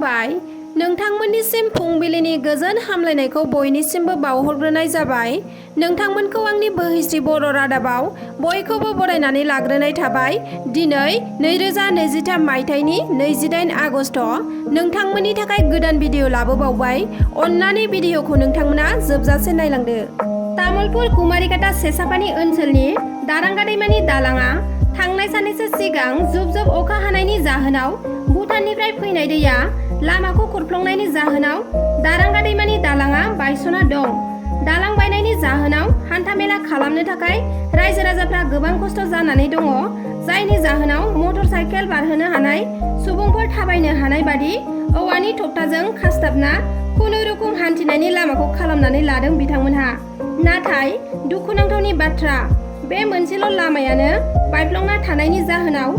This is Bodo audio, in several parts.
खुलुमबाय। नोंथांमोननिसिम फुंबिलिनि गोजोन हामलायनायखौ बयनिसिमबो बावहरग्रोनाय जाबाय। नोंथांमोनखौ आंनि बोहिस्रि बर' रादाबाव बयखौबो बरायनानै लाग्रोनाय थाबाय। दिनै 2023 मायथाइनि 28 आगस्ट। नोंथांमोननि थाखाय गोदान भिडिअ लाबोबावबाय। अन्नानै भिडिअखौ नोंथांमोना जोबजासे नायलांदो। तामुलपुर कुमारिकाटा सेसापानि ओनसोलनि दारांगा दैमानि दालांआ थांनाय साननैसो सिगां जुब जुब अखा हानायनि जाहोनाव भुटाननिफ्राय फैनाय दैया लामाखौ खुरफ्लंनायनि जाहोनाव दारांगा दैमानि दालांआ बायसना दं। दालां बायनायनि जाहोनाव हान्थामेला खालामनो थाखाय रायजो राजाफ्रा गोबां खस्थ' जानानै दङ। जायनि जाहोनाव मटर साइकेल बारहोनो हानाय सुबुंफोर थाबायनो हानाय बादि औवानि थखथाजों खासथाबना खुनुरुखुम हान्थिनायनि लामाखौ खालामनानै लादों बिथांमोनहा। नाथाय दुखुनांथावनि बाथ्रा, बे मोनसेल' लामायानो बायफ्लंना थानायनि जाहोनाव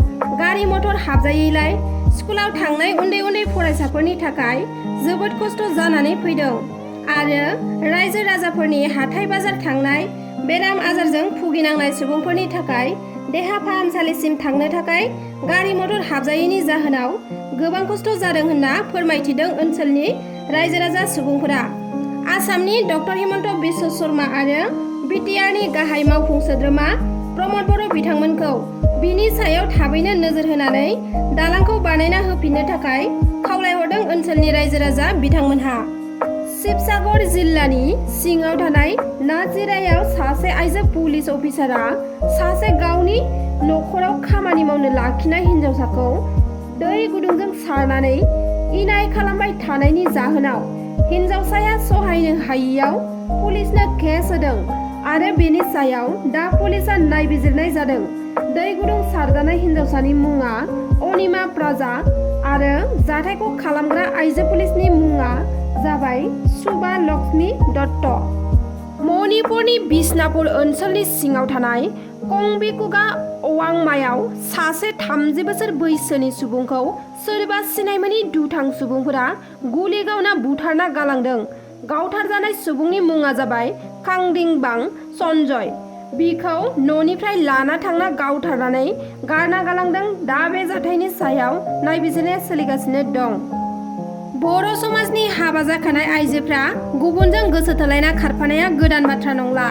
गारि मटर हाबजायैलाय स्कुलाव थांनाय उन्दै उन्दै फरायसाफोरनि थाखाय जोबोद खस्थ' जानानै फैदों। आरो रायजो राजाफोरनि हाथाय बाजार थांनाय, बेराम आजारजों भुगिनांनाय सुबुंफोरनि थाखाय देहा फाहामसालिसिम थांनो थाखाय गारि मटर हाबजायैनि जाहोनाव गोबां खस्थ' जादों होनना फोरमायथिदों ओनसोलनि रायजो राजा सुबुंफोरा। आसामनि डक्टर हिमन्त बिश्व शर्मा आरो बिटिआरनि गाहाय मावफुं सोद्रोमा प्रमद बर' बिथांमोनखौ बिनि सायाव थाबैनो नोजोर होनानै दालांखौ बानायना होफिननो थाखाय खावलायहरदों ओनसोलनि रायजो राजा बिथांमोनहा। शिबसागर जिल्लानि सिङाव थानाय नाजिरायाव सासे आइजो पुलिस अफिसारा सासे गावनि नखराव खामानि मावनो लाखिनाय हिन्जावसाखौ दै गुदुंजों सारनानै इनाय खालामबाय थानायनि जाहोनाव हिन्जावसाया सहायनो हायियाव पुलिसनो केस होदों आरो बेनि सायाव दा पुलिसा नायबिजिरनाय जादों। दै गुदुं सारजानाय हिन्जावसानि मुङा अनिमा प्राजा आरो जाथायखौ खालामग्रा आइजो पुलिसनि मुङा जाबाय सुबा लक्ष्मी दत्त। मणिपुरनि बिसनापुर ओनसोलनि सिङाव थानाय कंबिकुगा अवांमायाव सासे 30 बोसोर बैसोनि सुबुंखौ सोरबा सिनायमोनि दुथां सुबुंफोरा गुलि गावना बुथारना गालांदों। गावथारजानाय सुबुंनि मुङा जाबाय कांडिंबां सन्जय। बिखौ न'निफ्राय लाना थांना गावथारनानै गारना गालांदों। दा बे जाथायनि सायाव नायबिजिरनाया सोलिगासिनो दं। बर' समाजनि हाबा जाखानाय आइजोफ्रा गुबुनजों गोसो थोलायना खारफानाया गोदान बाथ्रा नंला।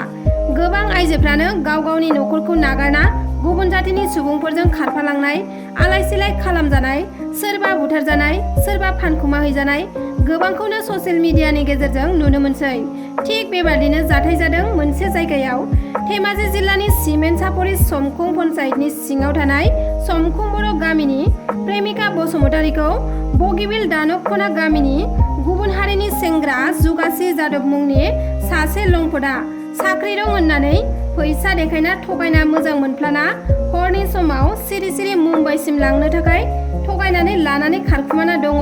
गोबां आइजोफ्रानो गाव गावनि नखरखौ नागारना गुबुन जातिनि सुबुंफोरजों खारफालांनाय, आलाय सिलाय खालामजानाय, सोरबा बुथारजानाय, सोरबा फानखुमा हैजानाय गोबांखौनो ससियेल मिडियानि गेजेरजों नुनो मोनसै। थिग बेबादिनो जाथाय जादों मोनसे जायगायाव। धेमाजि जिल्लानि सिमेन्टसापरि समखुं पन्चायतनि सिङाव थानाय समखुं बर' गामिनि प्रेमिका बसुमतारीखौ बगिबिल दानबखना गामिनि गुबुन हारिनि सेंग्रा जुगासि जादब मुंनि सासे लंपटआ साख्रि दं होननानै फैसा देखायना थगायना मोजां मोनफ्लाना हरनि समाव सिरि सिरि मुम्बाइसिम लांनो थाखाय थगायनानै लानानै खारखुमाना दङ।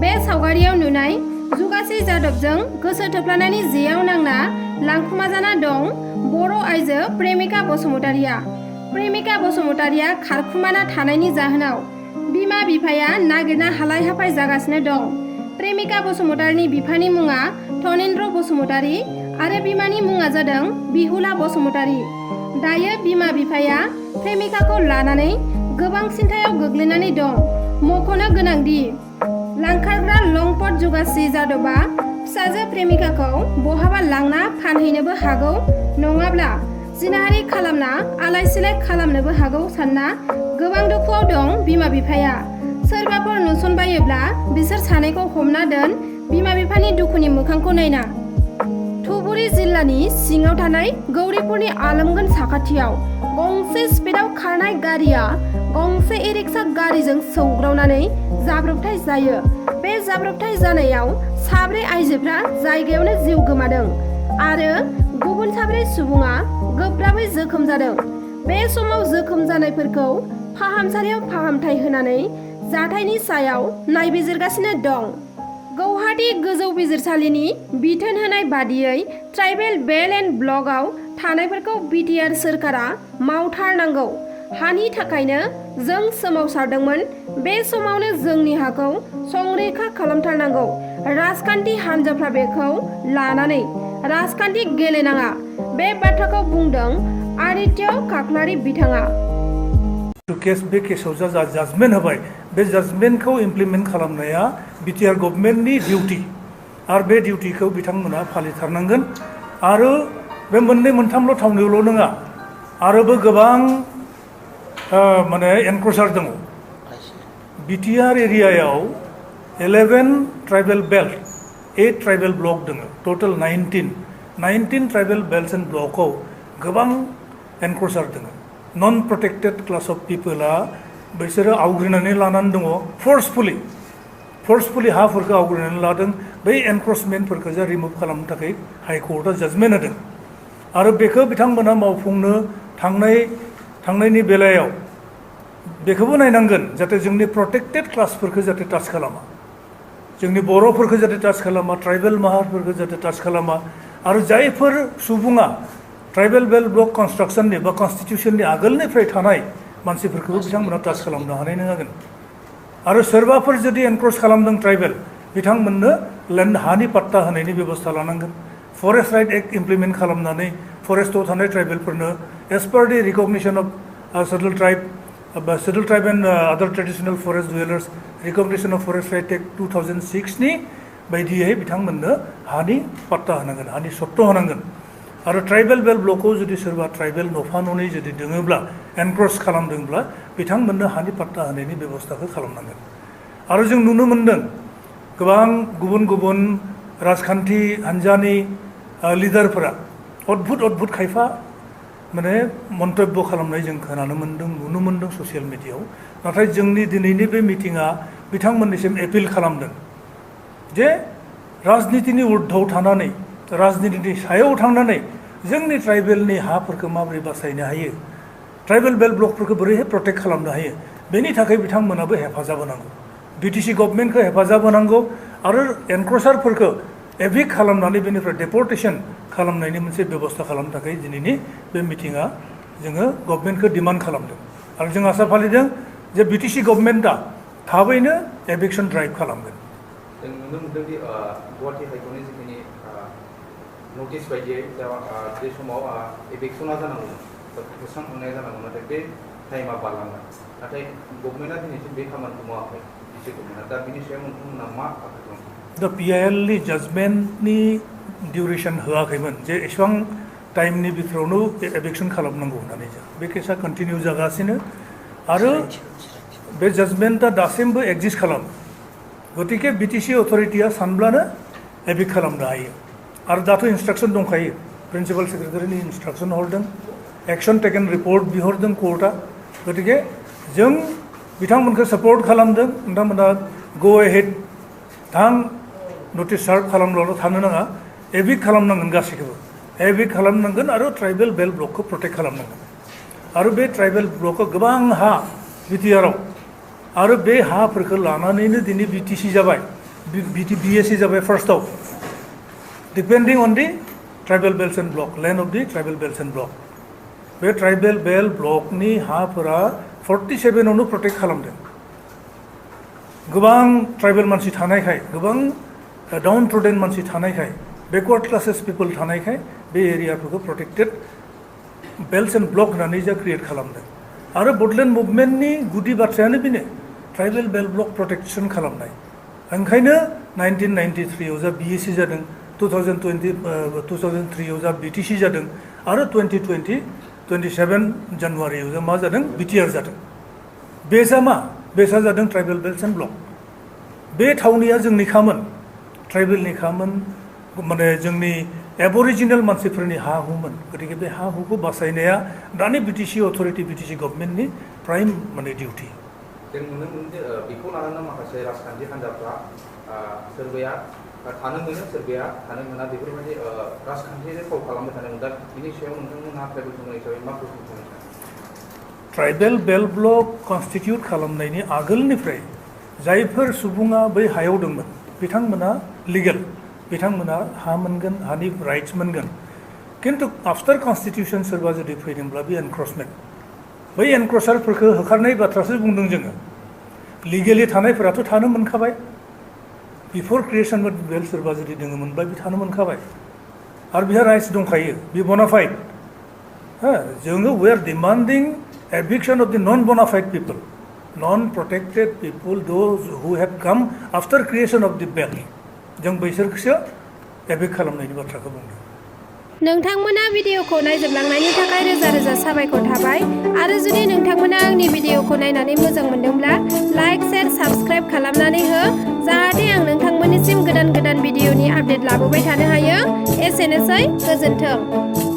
बे सावगारियाव नुनाय जुगासि जादबजों गोसो थोफ्लानायनि जेयाव नांना लांखुमा जाना दं बर' आइजो प्रेमिका बसुमतारीया। प्रेमिका बसुमतारीया खारखुमाना थानायनि जाहोनाव बिमा बिफाया नागिरना हालाय हाफाय जागासिनो दं। प्रेमिका बसुमतारीनि बिफानि मुङा धनेन्द्र बसुमतारी आरो बिमानि मुङा जादों बिहुला बसुमतारी। दायो बिमा बिफाया प्रेमिकाखौ लानानै गोबां सिन्थायाव गोग्लैनानै दं। मख'नो गोनांदि लांखारग्रा लंपट जुगासि जादबा फिसाजो प्रेमिकाखौ बहाबा लांना फानहैनोबो हागौ, नङाब्ला जिनाहारि खालामना आलाय सिलाय खालामनोबो हागौ सानना गोबां दुखुआव दं बिमा बिफाया। सोरबाफोर नुसनबायोब्ला बिसोर सानैखौ हमना दोन बिमा बिफानि दुखुनि मोखांखौ नायना। धुबुरी जिल्लानि सिङाव थानाय गौरीपुरनि आलमगोन साखाथियाव गंसे स्पिडआव खारनाय गारिया गंसे इ-रिक्सा गारिजों सौग्रावनानै जाब्रबथाय जायो। बे जाब्रबथाय जानायाव 4 आइजोफ्रा जायगायावनो जिउ गोमादों आरो गुबुन 4 सुबुङा गोब्राबै जोखोम जादों। बे समाव जोखोम जानायफोरखौ फाहामसालियाव फाहामथाय होनानै जाथायनि सायाव नायबिजिरगासिनो दं। गौहाटी गोजौ बिजिरसालिनि बिथोन होनाय बादियै ट्राइबेल बेल्ट एन्ड ब्लकआव थानायफोरखौ बिटिआर सोरखारा मावथारनांगौ। हानि थाखायनो जों सोमावसारदोंमोन। बे समावनो जोंनि हाखौ संरैखा खालामथारनांगौ। राजखान्थि हान्जाफ्रा बेखौ लानानै राजखान्थि गेलेनाङा। बे बाथ्राखौ बुंदों आदित्य काकलारि बिथाङा। केस बे केसाव जा जाजमेन्ट होबाय बे जाजमेन्टखौ इमप्लिमेन्ट खालामनाया बिटिआर गभर्नमेन्टनि डिउटि आरो बे डिउटिखौ बिथांमोना फालिथारनांगोन आरो बे मोननै मोनथामल' थावनियावल' नङा आरोबो गोबां माने एनक्रोचार दङ बिटिआर एरियायाव 11 ट्राइबेल बेल्ट 8 ट्राइबेल ब्लक दङ टोटल 19 ट्राइबेल बेल्ट्स एन्ड ब्लकआव गोबां एनक्रोचार दङ नन प्रोटेक्टेड क्लास अफ पिपला बिसोरो आवग्रिनानै लानानै दङ फर्सफुलि हाफोरखौ आवग्रिनानै लादों बै एनक्रोचमेन्टफोरखौ जा रिमुभ खालामनो थाखाय हाइकर्टआ जाजमेन्ट होदों आरो बेखौ बिथांमोना मावफुंनो थांनायनि बेलायाव बेखौबो नायनांगोन जाहाथे जोंनि प्रोटेक्टेड क्लासफोरखौ जाहाथे टाच खालामा जोंनि बर'फोरखौ जाहाथे टाच खालामा ट्राइबेल माहारिफोरखौ जाहाथे टाच खालामा आरो जायफोर सुबुङा ट्राइबेल बेल्ट ब्लक कन्स्ट्राक्शननि बा कन्स्टिटिउसननि आगोलनिफ्राय थानाय मानसिफोरखौबो बिथांमोना टाच खालामनो हानाय नङागोन आरो सोरबाफोर जुदि एनक्रोच खालामदों ट्राइबेल बिथांमोननो लेन्ड हानि पाट्टा होनायनि बेबस्था लानांगोन फरेस्ट राइट एक्ट इमप्लिमेन्ट खालामनानै फरेस्टआव थानाय ट्राइबेलफोरनो as per the recognition of scheduled tribe and other traditional forest dwellers recognition of forest right act 2006 नि बायदियै बिथांमोननो हानि पाट्टा होनांगोन हानि सत्त होनांगोन आरो ट्राइबेल बेल्ट ब्लकआव जुदि सोरबा ट्राइबेल नफा ननै जुदि दोङोब्ला एनक्रोच खालामदोंब्ला बिथांमोननो हानि पाट्टा होनायनि बेबस्थाखौ खालामनांगोन आरो जों नुनो मोनदों गोबां गुबुन राजखान्थि हान्जानि लिडारफोरा अद्भुत खायफा माने मन्तब्य खालामनाय जों खोनानो मोनदों नुनो मोनदों ससियेल मिडियायाव नाथाय जोंनि दिनैनि बे मिटिङा बिथांमोननिसिम एपिल खालामदों जे राजनितिनि उर्ध्वआव थानानै राजनितिनि सायाव थांनानै जोंनि ट्राइबेलनि हाफोरखौ माबोरै बासायनो हायो ट्राइबेल बेल्ट ब्लकफोरखौ बोरैहाय प्रटेक्ट खालामनो हायो बेनि थाखाय बिथांमोनाबो हेफाजाब होनांगौ बिटिसि गभर्नमेन्टखौ हेफाजाब होनांगौ आरो एनक्रोचारफोरखौ एभिक्ट खालामनानै बेनिफ्राय डेपर्टेसन खालामनायनि मोनसे बेबस्था खालामनो थाखाय दिनैनि बे मिटिङा जोङो गभर्नमेन्टखौ डिमान्ड खालामदों आरो जों आसा फालिदों जे बिटिसि गभर्नमेन्टआ थाबैनो एभिक्सन ड्राइभ खालामगोन जों नुनो मोनदों दि गुवाहाटि हाइकर्टनि जिखिनि नटिस बायदियै बे समाव एभिक्सना जानांगौमोन बोस्रांखांनाया जानांगौ नाथाय बे टाइमा बारलांबाय नाथाय गभर्नमेन्टआ दिनैसिम बे खामानिखौ मावाखै बिसि गभर्नमेन्टआ दा बिनि सायाव नोंथांमोना मा आखा दं दा पिआइएलनि जाजमेन्टनि डिउरेसन होआखैमोन जे एसेबां टाइमनि बिथोरावनो एभिक्सन खालामनांगौ होननानै बे केसा कन्टिनिउ जागासिनो आरो बे जाजमेन्टआ दासिमबो एक्जिस्ट खालामो गतिके बिटिसि अथरिटिया सानब्लानो एभिक्ट खालामनो हायो आरो दाथ' इन्सट्राक्सन दंखायो प्रिन्सिपाल सेक्रेटारिनि इन्सट्राक्सन हरदों एक्सन टेकेन रिपर्ट बिहरदों कर्टआ गतिके जों बिथांमोनखौ सापर्ट खालामदों नोंथांमोना गो एहेड थां नटिस सार्भ खालामब्लाल' थानो नाङा एभिक्ट खालामनांगोन गासैखौबो एभिक्ट खालामनांगोन आरो ट्राइबेल बेल्ट ब्लकखौ प्रटेक्ट खालामनांगोन आरो बे ट्राइबेल ब्लकआव गोबां हा बिटिआरआव आरो बे हाफोरखौ लानानैनो दिनै बिटिसि जाबाय बिएसि जाबाय फार्स्टआव depending on the tribal belts and block land of the tribal belts and block बे ट्राइबेल बेल्ट ब्लकनि हाफोरा 47आवनो प्रटेक्ट खालामदों गोबां ट्राइबेल मानसि थानायखाय गोबां डाउन ट्रोडेन मानसि थानायखाय बेकवार्ड क्लासेस पिपल थानायखाय बे एरियाफोरखौ प्रटेक्टेड बेल्ट्स एन्ड ब्लक होननानै जा क्रिएट खालामदों आरो बडलेण्ड मुभमेन्टनि गुदि बाथ्रायानो बेनो ट्राइबेल बेल्ट ब्लक प्रटेक्सन खालामनाय ओंखायनो 1993आव जा बिएसि जादों 2003आव जा बिटिसि जादों आरो 27 जानुवारियाव जा मा जादों बिटिआर जादों बेसा जादों ट्राइबेल बेल्ट्स एन्ड ब्लक बे थावनिया जोंनिखामोन ट्राइबेलनिखामोन माने जोंनि एबरिजिनेल मानसिफोरनि हा हुमोन गतिके बे हा हुखौ बासायनाया दानि बिटिसि अथरिटि बिटिसि गभर्नमेन्टनि प्राइम माने डिउटि जों नुनो मोनो जे बेखौ लानानै माखासे राजखान्थि हान्जाफ्रा सोरबाया थानो मोनो सोरबाया थानो मोना बेफोरबायदि राजखान्थिजों फाव खालामबाय थानो दा बिनि सायाव नोंथांमोनहा ट्राइबेल समाज हिसाबै मा प्रश्न खालामनो ट्राइबेल बेल्ट ब्लक कन्स्टिटिउट खालामनायनि आगोलनिफ्राय जायफोर सुबुङा बै हायाव दंमोन बिथांमोना लिगेल बिथांमोना हा मोनगोन हानि राइट्स मोनगोन किन्तु आफ्टार कन्स्टिटिउसन सोरबा जुदि फैदोंब्ला बे एनक्रोचमेन्ट बै एनक्रोचारफोरखौ होखारनाय बाथ्रासो बुंदों जोङो लिगेलि थानायफोराथ' थानो मोनखाबाय बिफोर क्रिएसन अफ बेल्ट सोरबा जुदि दङमोनब्ला बे थानो मोनखाबाय आरो बिहा राइट्स दंखायो बे बनाफाइड जोङो we are demanding eviction of the non-bona fide people, non-protected people, those who have come after creation of the belt. जों बैसोरखौसो evict खालामनायनि बाथ्राखौ बुंदों। नोंथांमोना भिडिअखौ नायजोबलांनायनि थाखाय रोजा रोजा साबायखर थाबाय आरो जुदि नोंथांमोना आंनि भिडिअखौ नायनानै मोजां मोनदोंब्ला लाइक शेयार साबस्क्राइब खालामनानै हो जाहाथे आं नोंथांमोननिसिम गोदान गोदान भिडिअनि आपडेट लाबोबाय थानो हायो। एसेनोसै, गोजोन्थों।